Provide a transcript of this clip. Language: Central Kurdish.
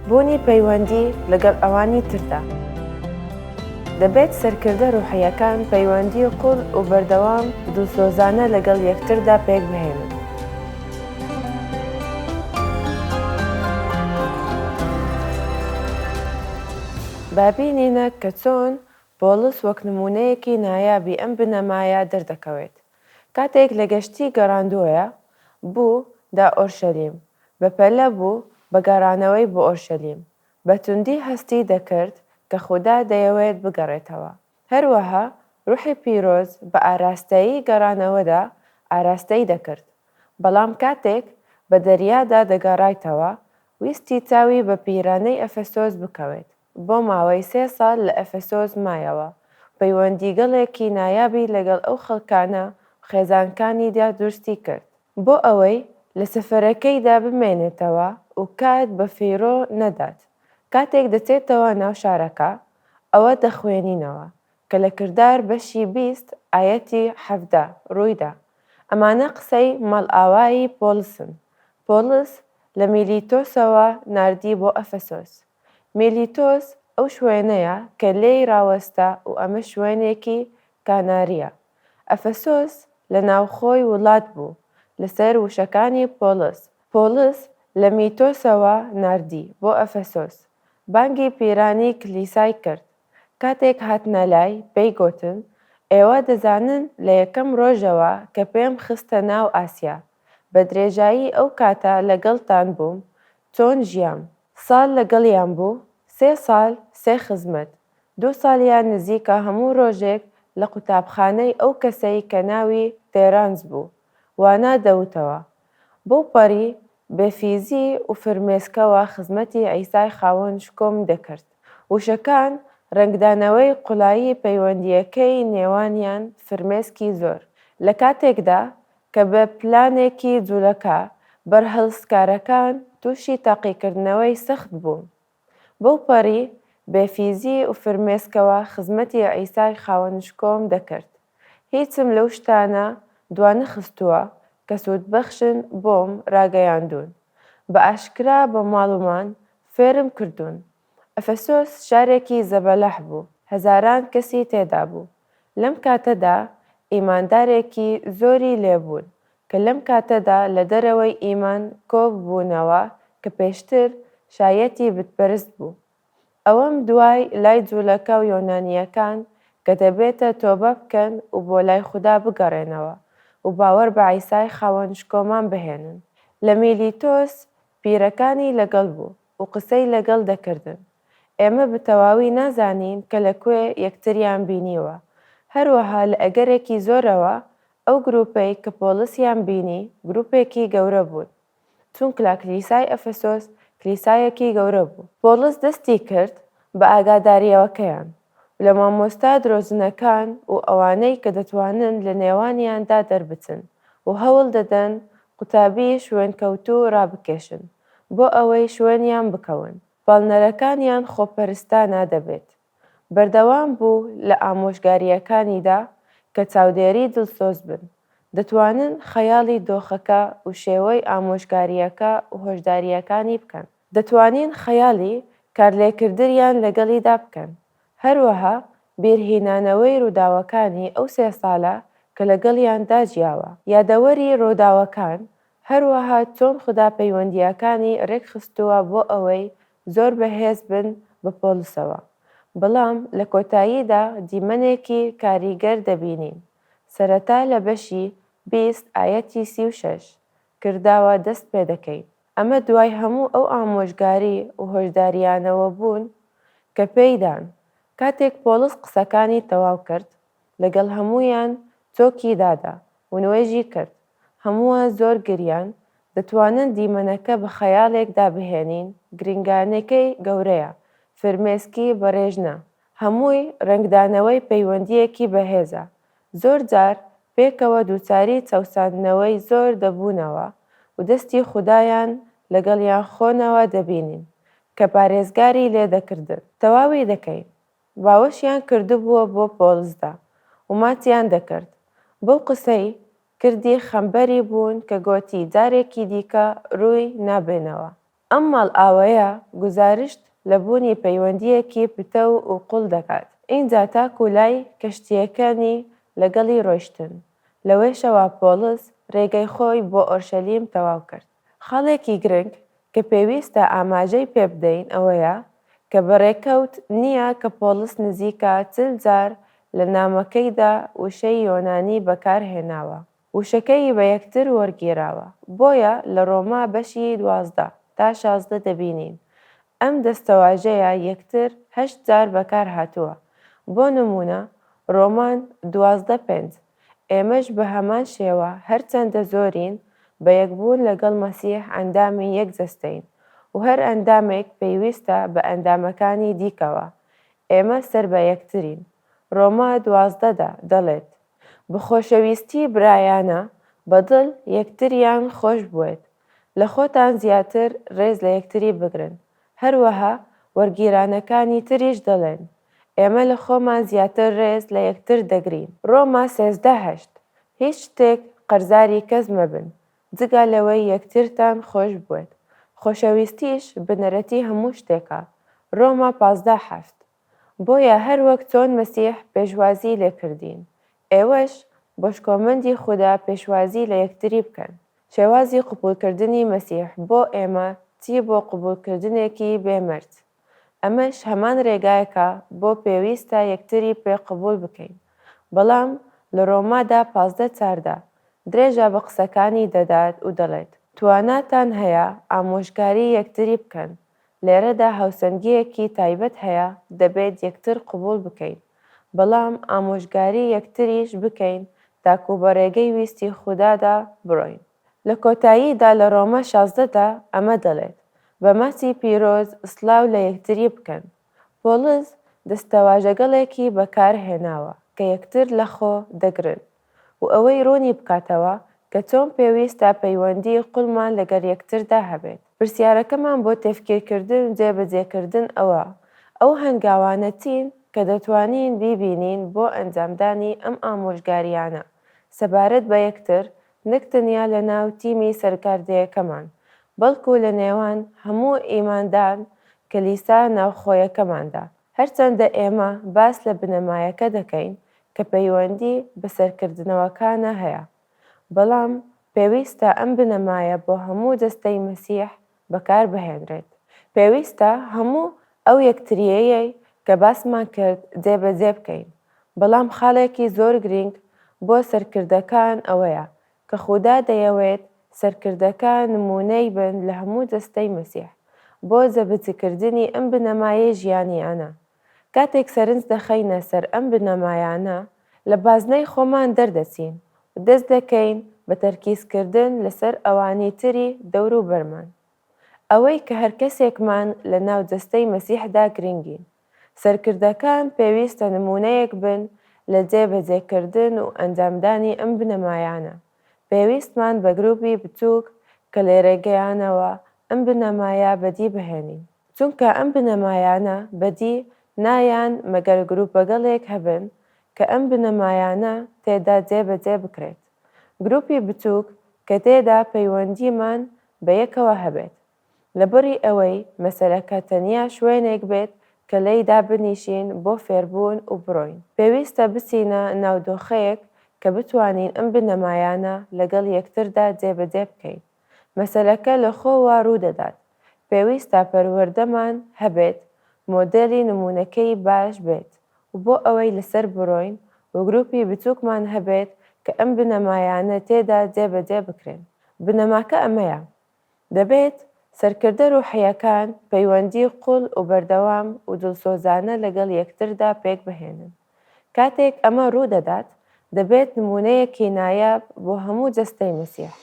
بوونی پەیوەندی لەگەڵ ئەوانی تردا. دەبێت سەرکردە ڕوحییەکان پەیوەندی قووڵ و بەردەوام و دڵسۆزانە لەگەڵ یەکتردا پێکبهێنن. با بینینە کە چۆن پۆڵس وەک نموونەیەکی نایابی ئەم بنەمایە دەردەکەوێت. کاتێک لە گەشتی گەڕاندووەیە بوو دا ئۆرشەلیم، بە پەلە بوو بە گەڕانەوەی بۆ ئۆرشەلیم. بە توندی هەستی دەکرد کە خودا دەیەوێت بگەڕێتەوە. هەروەها ڕوحی پیرۆز بە ئاراستەی گەڕانەوەدا ئاراستەی دەکرد. بەڵام کاتێک بە دەریادا دەگەڕایتەوە، ویستی چاوی بە پیرانەی ئەفەسۆس بکەوێت. بۆ ماوەی سێ ساڵ لە ئەفەسۆس مایەوە، پەیوەندیگەلێکی نایابی لەگەڵ ئەو خەڵکانە و خێزانکانیدا دروستی کرد. بۆ ئەوەی لە سەفەرەکەیدا بمێنێتەوە و کات بە فیڕۆ نەدات، کاتێک دەچێتەوە ناو شارەکە، ئەوە دەخوێنینەوە کە لە کردار بەشی 20 ئایەتی 17 ڕوویدا. ئەمانە قسەی ماڵئاوایی پۆڵسن. پۆڵس لە میلیتۆسەوە ناردی بۆ ئەفەسۆس. میلیتۆس ئەو شوێنەیە کە لێی ڕاوەستا و ئەمە شوێنێکی کانارییە. ئەفەسۆس لە ناوخۆی وڵات بوو، لەسەر وشەکانی پۆڵس. پۆڵس لە میتۆسەوە ناردی بۆ ئەفەسۆس. بانگی پیرانی کلیسای کرد. کاتێک هاتنە لای، پێی گۆتن، ئێوە دەزانن لە یەکەم ڕۆژەوە کە پێم خستە ناو ئاسیا، بە درێژایی ئەو کاتە لەگەڵتان بووم، چۆن ژیام. ساڵ لەگەڵیان بوو، سێ ساڵ، سێ خزمەت. دوو ساڵیان نزیکە هەموو ڕۆژێک لە قوتابخانەی ئەو کەسەی کە ناوی تێرانس بوو، وانە دەوتەوە. بەوپەڕی بێفیزی و فرمێسکەوە خزمەتی عیسای خاوەن شکۆم دەکرد. وشەکان ڕەنگدانەوەی قوڵایی پەیوەندییەکەی نێوانیان فرمێسکی زۆر. لە کاتێکدا کە بە پلانێکی جولەکە بەرهەڵستکارەکان تووشی تاقیکردنەوەی سەخت بوون، بەوپەڕی بێفیزی و فرمێسکەوە خزمەتی عیسای خاوەنشکۆم دەکرد. هیچم لەو شتانە دوانەخستووە کە سوودبەخشن بۆم ڕاگەیاندوون. بە ئاشکرا بە ماڵومان فێرم کردوون. ئەفەسۆس شارێکی زەبەلاح بوو، هەزاران کەسی تێدا بوو. لەم کاتەدا ئیماندارێکی زۆری لێ بوون کە لەم کاتەدا لە دەرەوەی ئیمان کۆ ببوونەوە کە پێشتر شایەتی بتپەرست بوو. ئەوەم دوای لای جوولەکە و یۆنانییەکان کە دەبێتە تۆبە بکەن و بۆ لای خودا بگەڕێنەوە و باوەڕ بە عیسای خاوەن شکۆمان بهێنن. لە میلیتۆس پیرەکانی لەگەڵ بوو و قسەی لەگەڵ دەکردن. ئێمە بە تەواوی نازانین کە لە کوێ یەکتریان بینیوە. هەروەها لە ئەگەرێکی زۆرەوە ئەو گروپەی کە پۆڵسیان بینی گروپێکی گەورە بوون. چونکە کلیسای ئەفەسۆس کلیسایەکی گەورە بوو. پۆڵس دەستی کرد بە ئاگادارییەوەکەیان و لە مامۆستا درۆزنەکان و ئەوانەی کە دەتوانن لە نێوانیاندا دەربچن و هەوڵ دەدەن قوتابی شوێنکەوتوو ڕابکێشن بۆ ئەوەی شوێنیان بکەون، پاڵنەرەکانیان خۆپەرستانە دەبێت. بەردەوام بوو لە ئامۆژگارییەکانیدا کە چاودێری دڵسۆز بن، دەتوانن خەیاڵی دۆخەکە و شێوەی ئامۆژگارییەکە و هۆشدارییەکانی بکەن. دەتوانین خەیاڵی کارلێکردریان لەگەڵیدا بکەن، هەروەها بیرهینانەوەی ڕووداوەکانی ئەو سێ سالە کە لەگەڵیاندا ژیاوە. یادەوەری ڕووداوەکان، هەروەها چۆن خودا پەیوەندییەکانی ڕێکخستووە بۆ ئەوەی زۆر بەهێز بن بە پۆڵسەوە. بەڵام لە کۆتاییدا دیمەنێکی کاریگەر دەبینین. سەرەتا لە بەشی 20 ئایەتی 36 کرداوە دەست پێدەکەین. ئەمە دوای هەموو ئەو ئامۆژگاری و هۆشدارییانەوە بوون کە پێی دان. کاتێک پۆڵس قسەکانی تەواو کرد، لەگەڵ هەموویان چۆکی دادا و نوێژی کرد. هەمووان زۆر گریان، دەتوانن دیمەنەکە بە خەیاڵێکدا بهێنین، گرینگانەکەی گەورەیە، فرمێسکی بەڕێژنە، هەمووی ڕەنگدانەوەی پەیوەندییەکی بەهێزە، زۆر جار پێکەوە دووچاری چەوساندنەوەی زۆر دەبوونەوە و دەستی خودایان لەگەڵیان خۆنەوە دەبینین کە پارێزگاری لێ دەکردن. تەواوی دەکەین. باوەشیان کردبووە بۆ پۆڵسدا و ماچیان دەکرد. بەو قسەی کردی خەمبەری بوون کە گۆتی جارێکی دیکە رووی نابێنەوە. ئەم ماڵئاوەیە گوزارشت لە بوونی پەیوەندییەکی پتەو و قووڵ دەکات. ئینجا تاکو لای کەشتییەکانی لەگەڵی ڕۆیشتن. لەوێشەوە پۆڵس ڕێگەی خۆی بۆ ئۆرشەلیم تەواو کرد. خاڵێکی گرنگ کە پێویستە ئاماژەی پێ بدەین ئەوەیە کە بە ڕێکەوت نییە کە پۆڵس نزیکە 40 جار لە نامەکەیدا وشەی یۆنانی بەکار هێناوە. وشەکەی بە یەکتر وەرگیراوە. بۆیە لە ڕۆما بەشی 12 تا 16 دەبینین ئەم دەستەواژەیە یەکتر هەشت جار بەکار هاتووە. بۆ نموونە ڕۆمان 12 پێنج، ئێمەش بە هەمان شێوە هەرچەندە زۆرین، بە یەکبوون لەگەڵ مەسیح ئەندامی یەک جەستەین و هەر ئەندامێک پەیویستە بە ئەندامەکانی دیکەوە. ئێمە سەر بە یەکترین. ڕۆما 12 دە دەڵێت، بە خۆشەویستی برایانە بە دڵ یەکتریان خۆش بوێت، لە خۆتان زیاتر ڕێز لە یەکتری بگرن. هەروەها وەرگیرانەکانی تریش دەڵێن، ئێمە لە خۆمان زیاتر ڕێز لە یەکتر دەگرین. ڕۆما 13 هەشت، هیچ شتێک قەرزاری کەس مەبن، جگە لەوەی یەکترتان خۆش بوێت. خۆشەویستیش بنەرەتی هەموو شتێکە. ڕۆما 15 حەفت، بۆیە هەر وەک چۆن مەسیح پێشوازی لێ کردین، ئێوەش بۆ شکۆمەندی خودا پێشوازی لە یەکتری بکەن. شێوازی قبوڵکردنی مەسیح بۆ ئێمە چی بۆ قبوڵکردنێکی بێ مەرج؟ ئەمەش هەمان رێگایەکە بۆ پێویستە یەکتری پێ قبوڵ بکەین. بەڵام لە رۆمادا 15 14 درێژە بە قسەکانی دەدات و دەڵێت، تواناتان هەیە ئامۆژگاری یەکتری بکەن. لێرەدا هاوسەنگییەکی تایبەت هەیە دەبێت یەکتر قبوڵ بکەین، بەڵام ئامۆژگاری یەکتریش بکەین تاکو بە رێگەی ویستی خودادا بڕۆین. لە کۆتاییدا لە ڕۆما 16 دا ئەمە دەڵێت، بە ماچی پیرۆز سڵاو لە یەکتری بکەن. پۆڵس دەستەواژەگەڵێکی بەکار هێناوە کە یەکتر لەخۆ دەگرن و ئەوەی ڕوونی بکاتەوە کە چۆن پێویستە پەیوەندی قوڵمان لەگەر یەکتردا هەبێت. پرسیارەکەمان بۆ تێفکیرکردن و جێبەجێکردن ئەوە، ئەو هەنگاوانە چین کە دەتوانین بیبینین بۆ ئەنجامدانی ئەم ئامۆژگارییانە سەبارەت بە یەکتر نەک تەنیا لە ناو تیمی سەرکاردەیەکەمان، بەڵکو لە نێوان هەموو ئیماندان کلیسا ناوخۆیەکەماندا. هەرچەندە ئێمە باس لە بنەمایەکە دەکەین کە پەیوەندی بە سەرکردنەوەکانە هەیە، بەڵام پێویستە ئەم بنەمایە بۆ هەموو جەستەی مەسیح بەکاربهێنرێت. پێویستە هەموو ئەو یەکترییەی کە باسمان کرد جێبەجێ بکەین، بەڵام خاڵێکی زۆر گرینگ بۆ سەرکردەکان ئەوەیە کە خودا دەیەوێت سەرکردەکان نموونەی بن لە هەموو جەستەی مەسیح بۆ جێبەجێکردنی ئەم بنەمایەی ژیانیانە. کاتێک سەرنج دەخەینە سەر ئەم بنەمایانە، لە بازنەی خۆمان دەردەچین و دەست دەکەین بە تەرکیزکردن لەسەر ئەوانی تری دەوروبەرمان. ئەوەی کە هەر کەسێکمان لە ناو جەستەی مەسیحدا گرنگین. سەرکردەکان پێویستە نموونەیەک بن لە جێ بەجێ کردن و ئەنجامدانی ئەم بنەمایانە. پێویستمان بە گروپی بچووک کە لەرێگەیانەوە ئەم بنەمایە بەدی بهێنین. چونکە ئەم بنەمایانە بەدی نایان مەگەر گروپەگەلێک هەبن کە ئەم بنەمایانە تێدا جێ بەجێ بکرێت. گروپی بچووک کە تێدا پەیوەندیمان بە یەکەوە هەبێت. لە بڕی ئەوەی مەسەلەکە تەنیا شوێنێک بێت کە لێی دابنیشین بۆ فێربوون و بڕۆین. پێویستە بچینە ناو دۆخەیەک کە بتوانین ئەم بنەمایانە لەگەڵ یەکتردا جێبەجێ بکەین. مەسەلەکە لە خۆوە ڕوودەدات. پێویستە پەروەردەمان هەبێت، مۆدێلی نموونەکەی باش بێت و بۆ ئەوەی لەسەر بڕۆین و گروپی بچووکمان هەبێت کە ئەم بنەمایانە تێدا جێبەجێ بکرێن. بنەماکە ئەمەیە، دەبێت سەرکردە ڕوحییەکان پەیوەندی قوڵ و بەردەوام و دڵسۆزانە لەگەڵ یەکتردا پێکبهێنن. کاتێک ئەمە ڕوودەدات، دەبێت نموونەیەکی نایاب بۆ هەموو جەستەی مەسیح.